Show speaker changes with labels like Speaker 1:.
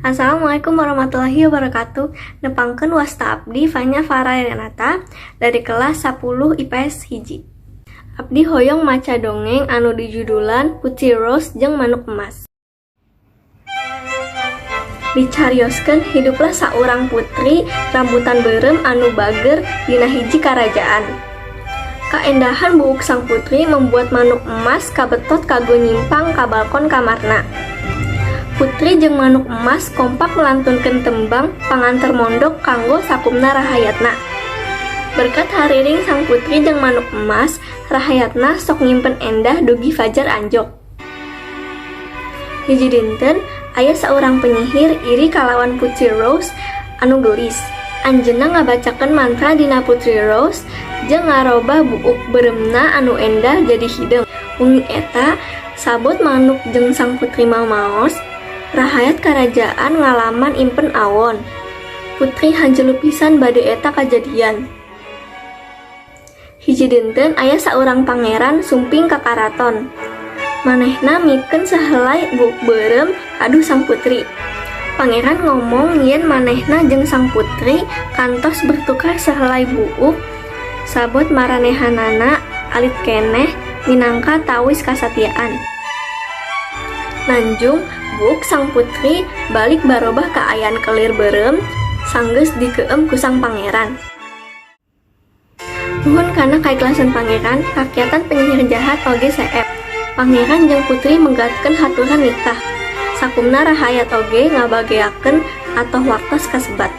Speaker 1: Assalamualaikum warahmatullahi wabarakatuh. Nepangkeun, wasta abdi Fanya Farah Renata dari kelas 10 IPS 1. Abdi hoyong maca dongeng anu dijudulan Putri Rose jeung Manuk Emas. Dicarioskeun, hiduplah saurang putri rambutan beureum anu bager dina hiji karajaan. Kaendahan buuk sang putri membuat manuk emas kabetot kanggo nyimpang ka balkon kamarna. Putri jeung manuk emas kompak melantunkeun tembang panganter mondok kanggo sakumna rahayatna. Berkat hariring sang putri jeung manuk emas, rahayatna sok ngimpen endah dugi fajar anjog. Hiji dinten, aya saurang penyihir iri kalawan Putri Rose anu geulis. Anjeunna ngabacakeun mantra dina Putri Rose jeung ngarobah buuk beureumna anu endah jadi hideung. Wengi eta, sabot manuk jeung sang putri mamaos, rahayat karajaan ngalaman impen awon. Putri hanjelu pisan bade eta kajadian. Hiji dinten, aya saurang pangeran sumping ka karaton. Manehna mikeun sahelai buuk beureum kaduh sang putri. Pangeran ngomong yen manehna jeung sang putri kantos bertukar sahelai buuk sabot maranehanana alit keneh minangka tawis kasatiaan. Nanjung, buuk sang putri balik barobah kaayaan kelir beureum sanggeus dikeueum ku sang pangeran. Nuhun kana kaikhlasan pangeran, kakiatan penyihir jahat oge seep. Pangeran jeung putri megatkeun haturan nikah. Sakumna rahayat oge ngabageakeun atoh waktos kasebat.